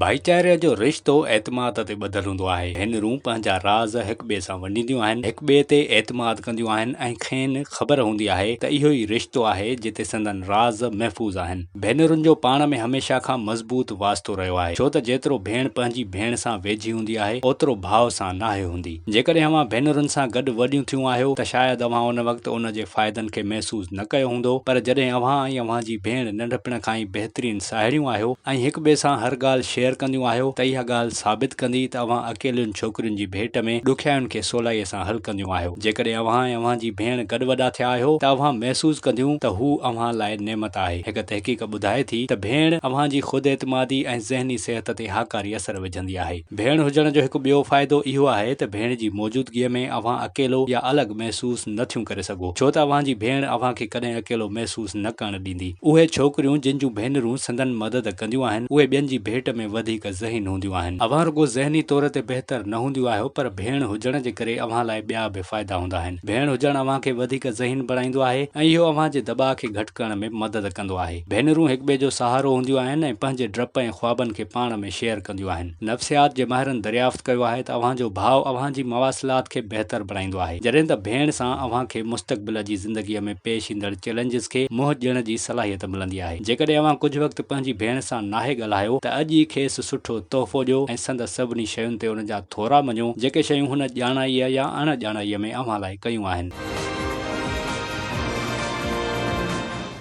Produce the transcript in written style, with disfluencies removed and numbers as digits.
ڀائيچاري جو رشتو اعتماد تي ٻڌل هوندو آهي. ڀينرون پنهنجا راز هڪ ٻئي سان ونڊينديون آهن، هڪ ٻئي تي اعتماد ڪنديون آهن ۽ کين خبر هوندي آهي ته اهو ئي رشتو آهي جتي سندن راز محفوظ آهن. ڀينرن جو پاڻ ۾ هميشه کان مضبوط واسطو رهيو آهي، ڇو ته جيترو ڀيڻ پنهنجي ڀيڻ سان ويجهي هوندي آهي، اوترو ڀاء سان ناهي هوندي. جيڪڏهن اوهان ڀينرن سان گڏ وڏيون ٿيون آهيو ته شايد اوهان ان وقت ان جي فائدن کي محسوس نه ڪيو هوندو، پر جڏهن اوهان ۽ اوهان جي ڀيڻ ننڍپڻ کان ئي بهترين ساهيڙيون آهيو ۽ هڪ ٻئي سان هر ڳالهه شيئر ڪنديون آهيو ته اها ڳالهه ثابت ڪندي ته اوهان اڪيلين ڇوڪرين جي ڀيٽ ۾ ڏکيائين کي سولائيء سان حل ڪنديون آهيو. جيڪڏهن اوهان ۽ اوهان جي ڀيڻ گڏ وڏا ٿيا آهيو ته اوهان محسوس ڪنديون ته هو اوهان لاء نعمت آهي. هڪ تحقيق ٻڌائي ٿي ته ڀيڻ اوهان جي خود اعتمادي ۽ ذهني صحت تي هاڪاري اثر وجهندي آهي. ڀيڻ هجڻ جو هڪ ٻيو فائدو اهو آهي ته ڀيڻ جي موجودگيء ۾ اوهان اڪيلو يا الڳ محسوس نه ٿيون ڪري سگهو ڇو ته اوهان جي ڀيڻ اوهان کي ڪڏهن اڪيلو محسوس نه ڪرڻ ڏيندي. اهي ڇوڪريون جن جون ڀينرون سندن مدد ڪنديون آهن، اهي ٻين جي ڀيٽ ۾ وڌيڪ ذهين هونديون آهن. اوهان رڳو ذهني طور تي بهتر نه هونديون آهيو پر ڀيڻ هجڻ جي ڪري اوهان لاء ٻيا به فائدا هوندا آهن. ڀيڻ هجڻ اوهان کي وڌيڪ ذهين بڻائيندو آهي ۽ اهو اوهان جي دٻاء کي گهٽ ڪرڻ ۾ مدد ڪندو آهي. ڀينرون هڪٻئي جو سهارو هونديون آهن ۽ پنهنجي ڊپ ۽ خوابن کي پاڻ ۾ شيئر ڪنديون آهن. نفسيات جي ماهرن دريافت ڪيو آهي ته اوهان جو ڀاء اوهان جي مواصلات کي بهتر بڻائيندو آهي جڏهن ته ڀيڻ سان اوهان کي مستقبل جي زندگيء ۾ پيش ايندڙ چئلينجز کي منهن ڏيڻ جي صلاحيت ملندي آهي. جيڪڏهن اوهان ڪجهه وقت پنهنجي ڀيڻ سان ناهي ڳالهايو ته اڄ ئي کيس سٺو تحفو ڏيو ۽ سندس سڀني شين تي ان جا ٿورا مڃو جيڪي شيون هن ڄاڻائيء يا اڻ ڄاڻائيء ۾ اوهان لاء ڪيون آهن.